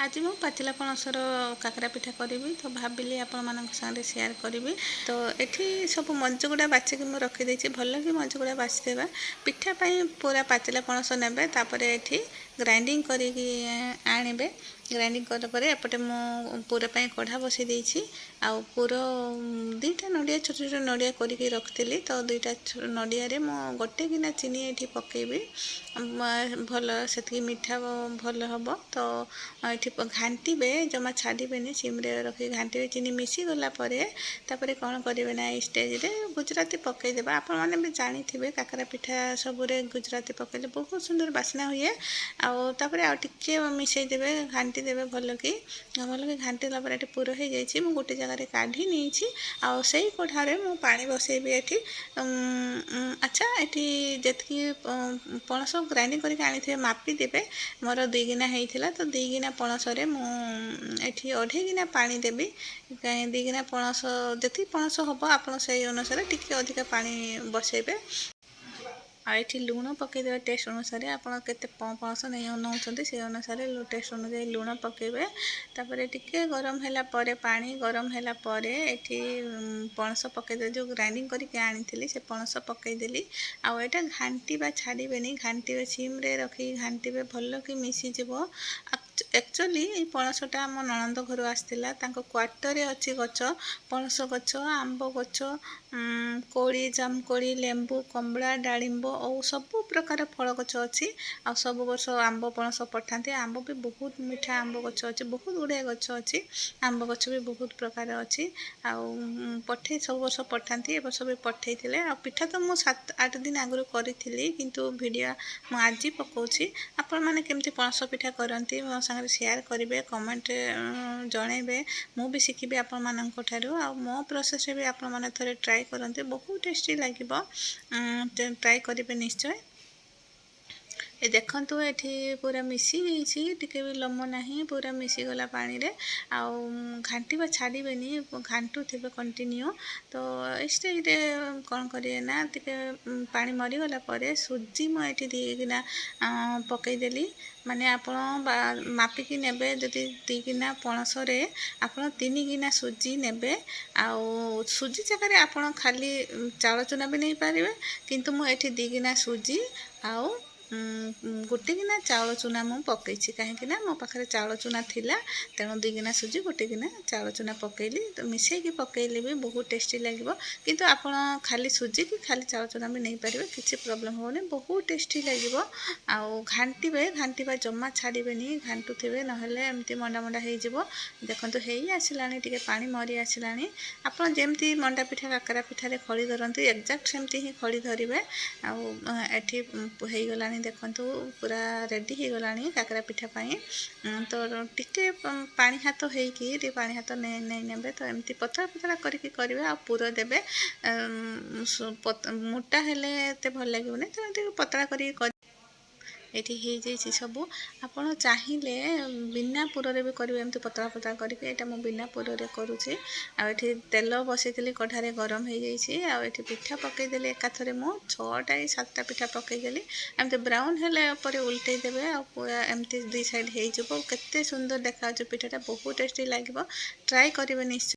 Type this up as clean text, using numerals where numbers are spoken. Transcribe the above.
ଆଜି ମୁଁ ପାଚିଲା ପଣସର କାକରା ପିଠା କରିବି, ତ ଭାବିଲି ଆପଣମାନଙ୍କ ସାଙ୍ଗରେ ସେୟାର କରିବି। ତ ଏଠି ସବୁ ମଞ୍ଜିଗୁଡ଼ା ବାଛିକି ମୁଁ ରଖିଦେଇଛି। ଭଲକି ମଞ୍ଜିଗୁଡ଼ା ବାଛିଦେବା। ପିଠା ପାଇଁ ପୁରା ପାଚିଲା ପଣସ ନେବେ, ତାପରେ ଏଠି ଗ୍ରାଇଣ୍ଡିଙ୍ଗ କରିକି ଆଣିବେ। ଗ୍ରାଇଣ୍ଡିଙ୍ଗ କଲା ପରେ ଏପଟେ ମୁଁ ପୁର ପାଇଁ କଢ଼ା ବସାଇ ଦେଇଛି। ଆଉ ପୁର 2ଟା ନଡ଼ିଆ, ଛୋଟ ଛୋଟ ନଡ଼ିଆ କରିକି ରଖିଥିଲି। ତ 2ଟା ନଡ଼ିଆରେ ମୁଁ ଗୋଟେ ଗିନା ଚିନି ଏଠି ପକାଇବି। ଭଲ ସେତିକି ମିଠା ଭଲ ହେବ। ତ ଏଠି ଘାଣ୍ଟିବେ, ଜମା ଛାଡ଼ିବେନି, ସିମ୍ରେ ରଖିକି ଘାଣ୍ଟିବେ। ଚିନି ମିଶିଗଲା ପରେ ତାପରେ କ'ଣ କରିବେ ନା, ଏଇ ଷ୍ଟେଜ୍ରେ ଗୁଜୁରାତି ପକାଇଦେବା। ଆପଣମାନେ ବି ଜାଣିଥିବେ, କାକରା ପିଠା ସବୁରେ ଗୁଜୁରାତି ପକାଇଲେ ବହୁତ ସୁନ୍ଦର ବାସ୍ନା ହୁଏ। ଆଉ ତାପରେ ଆଉ ଟିକେ ମିଶାଇ ଦେବେ, ଘାଣ୍ଟି ଦେବେ ଭଲକି। ଭଲକି ଘାଣ୍ଟିଲା ପରେ ଏଠି ପୁର ହେଇଯାଇଛି, ମୁଁ ଗୋଟେ ଜାଗାରେ କାଢ଼ି ନେଇଛି। ଆଉ ସେଇ କଢ଼ାରେ ମୁଁ ପାଣି ବସେଇବି ଏଠି। ଆଚ୍ଛା, ଏଠି ଯେତିକି ପଣସ ଗ୍ରାଇଣ୍ଡିଙ୍ଗ କରିକି ଆଣିଥିବେ ମାପି ଦେବେ। ମୋର 2 ଗିନା ହେଇଥିଲା, ତ 2 ଗିନା ପଣସରେ ମୁଁ ଏଠି 2.5 ଗିନା ପାଣି ଦେବି। କାହିଁ 2 ଗିନା ପଣସ, ଯେତିକି ପଣସ ହେବ ଆପଣ ସେଇ ଅନୁସାରେ ଟିକେ ଅଧିକା ପାଣି ବସେଇବେ। ଆଉ ଏଠି ଲୁଣ ପକାଇଦେବେ ଟେଷ୍ଟ ଅନୁସାରେ। ଆପଣ କେତେ ପଣସ ନେଇ ନେଉଛନ୍ତି, ସେଇ ଅନୁସାରେ ଟେଷ୍ଟ ଅନୁଯାୟୀ ଲୁଣ ପକାଇବେ। ତାପରେ ଟିକେ ଗରମ ହେଲା ପରେ, ପାଣି ଗରମ ହେଲା ପରେ ଏଠି ପଣସ ପକାଇଦେବେ। ଯେଉଁ ଗ୍ରାଇଣ୍ଡିଙ୍ଗ କରିକି ଆଣିଥିଲି, ସେ ପଣସ ପକାଇଦେଲି। ଆଉ ଏଇଟା ଘାଣ୍ଟିବା ଛାଡ଼ିବେନି, ଘାଣ୍ଟିବେ, ସିମ୍ରେ ରଖିକି ଘାଣ୍ଟିବେ, ଭଲକି ମିଶିଯିବ। ଆକ୍ଚୁଆଲି ଏଇ ପଣସଟା ଆମ ନଣନ୍ଦ ଘରୁ ଆସିଥିଲା। ତାଙ୍କ କ୍ୱାର୍ଟରରେ ଅଛି ଗଛ, ପଣସ ଗଛ, ଆମ୍ବ ଗଛ, କୋଳି, ଜାମୁକୋଳି, ଲେମ୍ବୁ, କମଳା, ଡାଳିମ୍ବ ଆଉ ସବୁ ପ୍ରକାର ଫଳ ଗଛ ଅଛି। ଆଉ ସବୁ ବର୍ଷ ଆମ୍ବ ପଣସ ପଠାନ୍ତି। ଆମ୍ବ ବି ବହୁତ ମିଠା ଆମ୍ବ ଗଛ ଅଛି, ବହୁତ ଗୁଡ଼ିଏ ଗଛ ଅଛି। ଆମ୍ବ ଗଛ ବି ବହୁତ ପ୍ରକାର ଅଛି। ଆଉ ପଠେଇ ସବୁ ବର୍ଷ ପଠାନ୍ତି, ଏ ବର୍ଷ ବି ପଠେଇଥିଲେ। ଆଉ ପିଠା ତ ମୁଁ 7-8 ଦିନ ଆଗରୁ କରିଥିଲି, କିନ୍ତୁ ଭିଡ଼ିଓ ମୁଁ ଆଜି ପକାଉଛି। ଆପଣମାନେ କେମିତି ପଣସ ପିଠା କରନ୍ତି ମୋ ସାଙ୍ଗରେ ସେୟାର କରିବେ, କମେଣ୍ଟରେ ଜଣେଇବେ। ମୁଁ ବି ଶିଖିବି ଆପଣମାନଙ୍କ ଠାରୁ। ଆଉ ମୋ ପ୍ରୋସେସ୍ରେ ବି ଆପଣମାନେ ଥରେ ଟ୍ରାଏ କରନ୍ତୁ, ବହୁତ ଟେଷ୍ଟି ଲାଗିବ। ଟ୍ରାଏ କରିବେ ନିଶ୍ଚୟ। ଏ ଦେଖନ୍ତୁ, ଏଠି ପୁରା ମିଶି ଯାଇଛି, ଟିକେ ବି ଲୋମ ନାହିଁ, ପୁରା ମିଶିଗଲା ପାଣିରେ। ଆଉ ଘାଣ୍ଟିବା ଛାଡ଼ିବେନି, ଘାଣ୍ଟୁଥିବେ କଣ୍ଟିନ୍ୟୁ। ତ ଏଇ ଷ୍ଟେଜ୍ରେ କ'ଣ କରିବେ ନା, ଟିକେ ପାଣି ମରିଗଲା ପରେ ସୁଜି ମୁଁ ଏଠି ଦେଇକିନା ପକାଇଦେଲି। ମାନେ ଆପଣ ମାପିକି ନେବେ, ଯଦି 2 ଗିନା ପଣସରେ ଆପଣ 3 ଗିନା ସୁଜି ନେବେ। ଆଉ ସୁଜି ଜାଗାରେ ଆପଣ ଖାଲି ଚାଉଳ ଚୁନା ବି ନେଇପାରିବେ, କିନ୍ତୁ ମୁଁ ଏଠି 2 ଗିନା ସୁଜି ଆଉ ଗୋଟେ ଗିନା ଚାଉଳ ଚୁନା ମୁଁ ପକାଇଛି, କାହିଁକି ନା ମୋ ପାଖରେ ଚାଉଳ ଚୁନା ଥିଲା। ତେଣୁ 2 ଗିନା ସୁଜି, ଗୋଟେ ଗିନା ଚାଉଳ ଚୁନା ପକାଇଲି। ତ ମିଶାଇକି ପକାଇଲେ ବି ବହୁତ ଟେଷ୍ଟି ଲାଗିବ, କିନ୍ତୁ ଆପଣ ଖାଲି ସୁଜି କି ଖାଲି ଚାଉଳ ଚୁନା ବି ନେଇପାରିବେ, କିଛି ପ୍ରୋବ୍ଲେମ୍ ହେବନି, ବହୁତ ଟେଷ୍ଟି ଲାଗିବ। ଆଉ ଘାଣ୍ଟିବେ, ଘାଣ୍ଟିବା ଜମା ଛାଡ଼ିବେନି, ଘାଣ୍ଟୁଥିବେ, ନହେଲେ ଏମିତି ମଣ୍ଡା ମଣ୍ଡା ହେଇଯିବ। ଦେଖନ୍ତୁ, ହେଇ ଆସିଲାଣି, ଟିକେ ପାଣି ମରି ଆସିଲାଣି। ଆପଣ ଯେମିତି ମଣ୍ଡା ପିଠା, କାକରା ପିଠାରେ ଖଳି ଧରନ୍ତି, ଏକ୍ଜାକ୍ଟ ସେମିତି ହିଁ ଖଳି ଧରିବେ। ଆଉ ଏଠି ହେଇଗଲାଣି, ଦେଖନ୍ତୁ, ପୁରା ରେଡ଼ି ହେଇଗଲାଣି କାକରା ପିଠା ପାଇଁ। ତ ଟିକେ ପାଣି ହାତ ହେଇକି, ଟିକେ ପାଣି ହାତ ନେଇ ନେବେ। ତ ଏମିତି ପତଳା ପତଳା କରିକି କରିବେ ଆଉ ପୁର ଦେବେ। ମୋଟା ହେଲେ ଏତେ ଭଲ ଲାଗିବନି, ତେଣୁ ଟିକେ ପତଳା କରିକି। ଏଇଠି ହେଇଯାଇଛି ସବୁ। ଆପଣ ଚାହିଁଲେ ବିନା ପୁରରେ ବି କରିବେ, ଏମିତି ପତଳା ପତଳା କରିକି। ଏଇଟା ମୁଁ ବିନା ପୁରରେ କରୁଛି। ଆଉ ଏଠି ତେଲ ବସେଇଥିଲି କଢ଼ାରେ, ଗରମ ହେଇଯାଇଛି। ଆଉ ଏଠି ପିଠା ପକାଇଦେଲି। ଏକାଥରେ ମୁଁ 6ଟା କି 7ଟା ପିଠା ପକାଇଦେଲି। ଏମିତି ବ୍ରାଉନ୍ ହେଲେ ପରେ ଉଲଟେଇ ଦେବେ ଆଉ ପୁରା ଏମିତି ଦୁଇ ସାଇଡ଼୍ ହେଇଯିବ। କେତେ ସୁନ୍ଦର ଦେଖାଯାଉଛି ପିଠାଟା, ବହୁତ ଟେଷ୍ଟି ଲାଗିବ। ଟ୍ରାଏ କରିବେ ନିଶ୍ଚୟ।